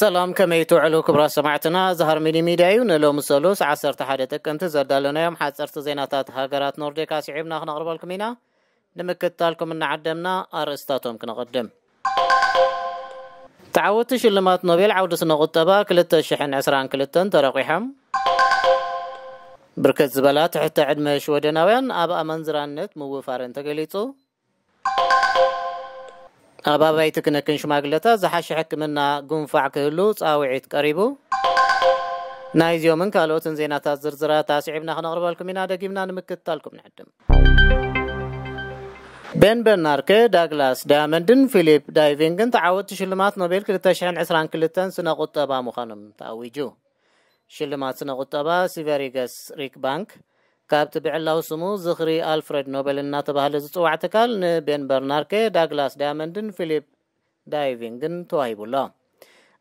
ሰላም፣ ከመይ ትውዕሉ ክቡራት ሰማዕትና? እዚ ሃርሚኒ ሚድያ እዩ። ንሎሚ ሰሉስ ዓሰርተ ሓደ ጥቅምቲ ዘዳለናዮም ሓፀርቲ ዜናታት ሃገራት ኖርዲክ ኣስዒብና ክነቕርበልኩም ኢና። ንምክትታልኩም እናዓደምና ኣርእስታቶም ክነቐድም። ተዓወቲ ሽልማት ኖቤል ዓውዲ ስነ ቁጠባ ክልተ ሽሕን ዕስራን ክልተን ተረቂሖም። ብርክት ዝበላ ትሕቲ ዕድመ ሽወደናውያን ኣብ ኣመንዝራነት ምውፋረን ተገሊጹ። ኣብ ኣባይቲ ክንክን ሽማግለታት ዝሓሸ ሕክምና ጉንፋዕ ክህሉ ጻውዒት ቀሪቡ። ናይዚኦምን ካልኦትን ዜናታት ዝርዝራት ኣስዒብና ክነቕርበልኩም ኢና። ደጊምና ንምክትታልኩም ንዕድም። ቤን በርናርኬ፣ ዳግላስ ዳያመንድን ፊሊፕ ዳይቪንግን ተዓወቲ ሽልማት ኖቤል ክልተ ሽሕን ዕስራን ክልተን ስነ ቁጠባ ምዃኖም ተኣዊጁ። ሽልማት ስነ ቁጠባ ሲቨሪገስ ሪክ ባንክ ካብቲ ብዕላዊ ስሙ ዝኽሪ ኣልፍሬድ ኖቤል እናተባህለ ዝጽዋዕ ትካል ንቤን በርናርኬ፣ ዳግላስ ዳያመንድን ፊሊፕ ዳይቪንግን ተዋሂቡ ኣሎ።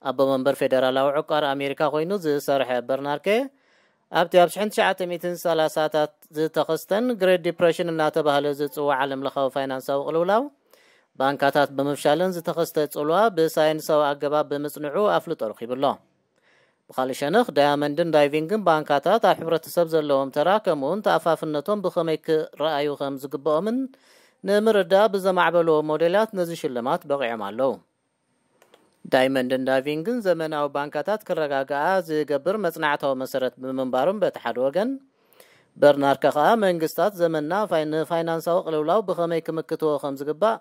ኣቦ መንበር ፌደራላዊ ዕቋር ኣሜሪካ ኮይኑ ዝሰርሐ በርናርኬ፣ ኣብቲ ኣብ ሽሕን ትሽዓተ ሚእትን ሰላሳታት ዝተኸስተን ግሬት ዲፕሬሽን እናተባህለ ዝጽዋዕ ዓለም ለኻዊ ፋይናንሳዊ ቅልውላው፣ ባንካታት ብምፍሻለን ዝተኸስተ ጽልዋ ብሳይንሳዊ ኣገባብ ብምጽንዑ ኣፍልጦ ረኺቡ ኣሎ። ብኻልእ ሸነኽ፣ ዳያመንድን ዳይቪንግን ባንካታት ኣብ ሕብረተሰብ ዘለዎም ተራ፣ ከምኡውን ተኣፋፍነቶም ብኸመይ ክረኣዩ ከም ዝግብኦምን ንምርዳእ ብዘማዕበልዎ ሞዴላት ነዚ ሽልማት በቒዖም ኣለዉ። ዳይመንድን ዳይቪንግን ዘመናዊ ባንካታት ክረጋግኣ ዝገብር መጽናዕታዊ መሰረት ብምንባሩን፣ በቲ ሓደ ወገን፣ በርናርካ ከኣ መንግስታት ዘመንና ፋይ-፣ ንፋይናንሳዊ ቅልውላው ብኸመይ ክምክትዎ ከም ዝግባእ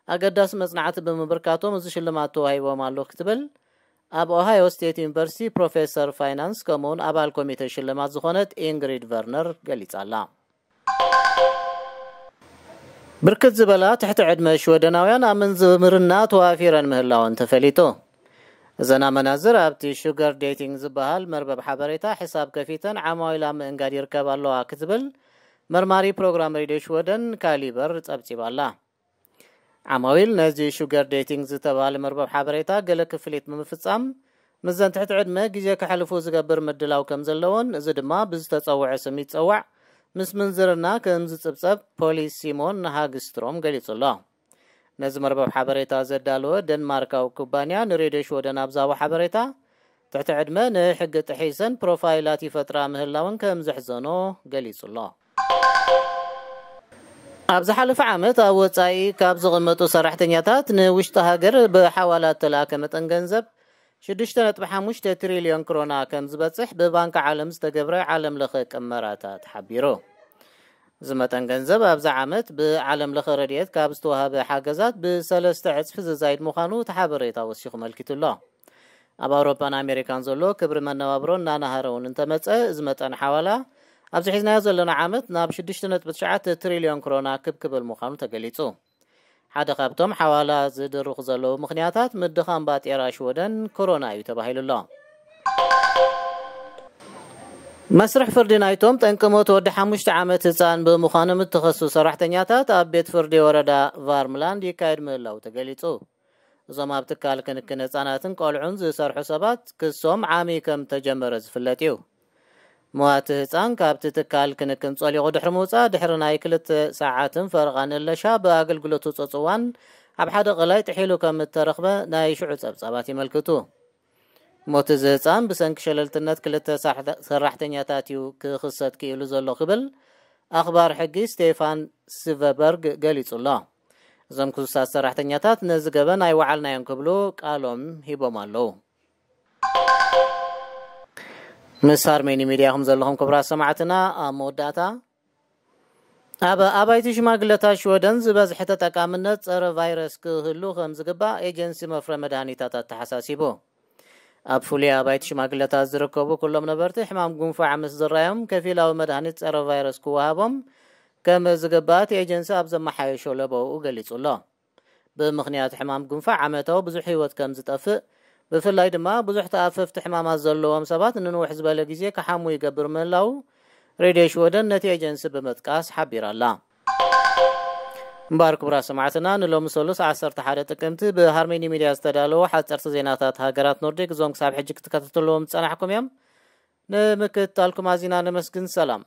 ኣገዳሲ መጽናዕቲ ብምብርካቶም እዚ ሽልማት ተዋሂቦም ኣሎ ክትብል ኣብ ኦሃዮ ስቴት ዩኒቨርሲቲ ፕሮፌሰር ፋይናንስ ከምኡውን ኣባል ኮሚተ ሽልማት ዝኾነት ኢንግሪድ ቨርነር ገሊጻ ኣላ። ብርክት ዝበላ ትሕቲ ዕድመ ሽወደናውያን ኣብ ምንዝምርና ተዋፊረን ምህላወን ተፈሊጡ። እዘን ኣመናዝር ኣብቲ ሹገር ዴቲንግ ዝበሃል መርበብ ሓበሬታ ሕሳብ ከፊተን ዓማዊል ኣብ ምእንጋድ ይርከባ ኣለዋ ክትብል መርማሪ ፕሮግራም ሬድዮ ሽወደን ካሊበር ጸብጺባ ኣላ። ዓማዊል ነዚ ሹገር ዴቲንግ ዝተባህለ መርበብ ሓበሬታ ገለ ክፍሊት ብምፍጻም ምስዘን ትሕቲ ዕድመ ግዜ ከሕልፉ ዝገብር ምድላው ከም ዘለዎን፣ እዚ ድማ ብዝተጸውዐ ስም ይጸዋዕ፣ ምስ ምንዝርና ከም ዝጽብጸብ ፖሊስ ሲሞን ሃግስትሮም ገሊጹ ኣሎ። ነዚ መርበብ ሓበሬታ ዘዳለወ ደንማርካዊ ኩባንያ ንሬድዮ ሽወደን ኣብ ዝሃቦ ሓበሬታ፣ ትሕቲ ዕድመ ንሕጊ ጥሒሰን ፕሮፋይላት ይፈጥራ ምህላውን ከም ዘሕዘኖ ገሊጹ ኣሎ። ኣብ ዝሓለፈ ዓመት ኣብ ወጻኢ ካብ ዝቕመጡ ሰራሕተኛታት ንውሽጢ ሃገር ብሓዋላ እተላእከ መጠን ገንዘብ ሽዱሽተ ነጥቢ ሓሙሽተ ትሪልዮን ክሮና ከም ዝበጽሕ ብባንክ ዓለም ዝተገብረ ዓለም ለኸ ቅመራታት ሓቢሩ። እዚ መጠን ገንዘብ ኣብዚ ዓመት ብዓለም ለኸ ረድኤት ካብ ዝተዋሃበ ሓገዛት ብሰለስተ ዕጽፊ ዝዛይድ ምዃኑ እቲ ሓበሬታ ወሲኹ መልኪቱ ኣሎ። ኣብ ኣውሮፓን ኣሜሪካን ዘሎ ክብሪ መነባብሮ እናናሃረ እውን እንተመጸ፣ እዚ መጠን ሓዋላ ኣብዚ ሒዝናዮ ዘለና ዓመት ናብ ሽዱሽተ ነጥቢ ትሽዓተ ትሪልዮን ክሮና ክብ ክብል ምዃኑ ተገሊጹ። ሓደ ካብቶም ሓዋላ ዝድርኹ ዘለዉ ምኽንያታት ምድኻም ባጤራ ሽወደን ኮሮና እዩ ተባሂሉ ኣሎ። መስርሕ ፍርዲ ናይቶም ጠንቂ ሞት ወዲ ሓሙሽተ ዓመት ህፃን ብምዃኖም እተኸሱ ሰራሕተኛታት ኣብ ቤት ፍርዲ ወረዳ ቫርምላንድ ይካየድ ምህላው ተገሊጹ። እዞም ኣብ ትካል ክንክን ህፃናትን ቆልዑን ዝሰርሑ ሰባት ክሶም ዓሚ ከም ተጀመረ ዝፍለጥ እዩ። መዋቲ ህፃን ካብቲ ትካል ክንክን ጸሊቑ ድሕሪ ምውፃእ፣ ድሕሪ ናይ ክልተ ሰዓትን ፈረቓን እለሻ ብኣገልግሎት ህጹጽ እዋን ኣብ ሓደ ቀላይ ጥሒሉ ከም እተረኽበ ናይ ሽዑ ጸብጻባት የመልክቱ። ሞት እዚ ህፃን ብሰንኪ ሸለልትነት ክልተ ሳሕተ-፣ ሰራሕተኛታት እዩ ክኽሰት ክኢሉ ዘሎ ክብል ኣኽባር ሕጊ ስቴፋን ስቨበርግ ገሊጹ ኣሎ። እዞም ክሱሳት ሰራሕተኛታት ነዚ ገበን ኣይወዓልናዮን ክብሉ ቃሎም ሂቦም ኣለዉ። ምስ ሃርሜኒ ሚድያ ኢኹም ዘለኹም ክቡራት ሰማዕትና። ኣብ መወዳእታ፣ ኣብ ኣባይቲ ሽማግለታት ሽወደን ዝበዝሐ ተጠቃምነት ጸረ ቫይረስ ክህሉ ከም ዝግባእ ኤጀንሲ መፍረ መድሃኒታት ኣተሓሳሲቡ። ኣብ ፍሉይ ኣባይቲ ሽማግለታት ዝርከቡ ኩሎም ነበርቲ ሕማም ጉንፋዕ ምስ ዝረኣዮም ከፊላዊ መድሃኒት ጸረ ቫይረስ ክወሃቦም ከም ዝግባእ እቲ ኤጀንሲ ኣብ ዘመሓየሾ ለበውኡ ገሊጹ ኣሎ። ብምኽንያት ሕማም ጉንፋዕ ዓመታዊ ብዙሕ ህይወት ከም ዝጠፍእ፣ ብፍላይ ድማ ብዙሕ ተኣፈፍቲ ሕማማት ዘለዎም ሰባት ንንውሕ ዝበለ ግዜ ክሓሙ ይገብር ምህላዉ ሬድዮ ሽወደን ነቲ ኤጀንሲ ብምጥቃስ ሓቢራ ኣላ። እምበኣር ክቡራት ሰማዕትና፣ ንሎሚ ሰሉስ ዓሰርተ ሓደ ጥቅምቲ ብሃርሜኒ ሚድያ ዝተዳለዉ ሓፀርቲ ዜናታት ሃገራት ኖርዲክ እዞም ክሳብ ሕጂ ክትከታተልዎም ዝጸናሕኩም እዮም። ንምክትታልኩም ኣዚና ነመስግን። ሰላም።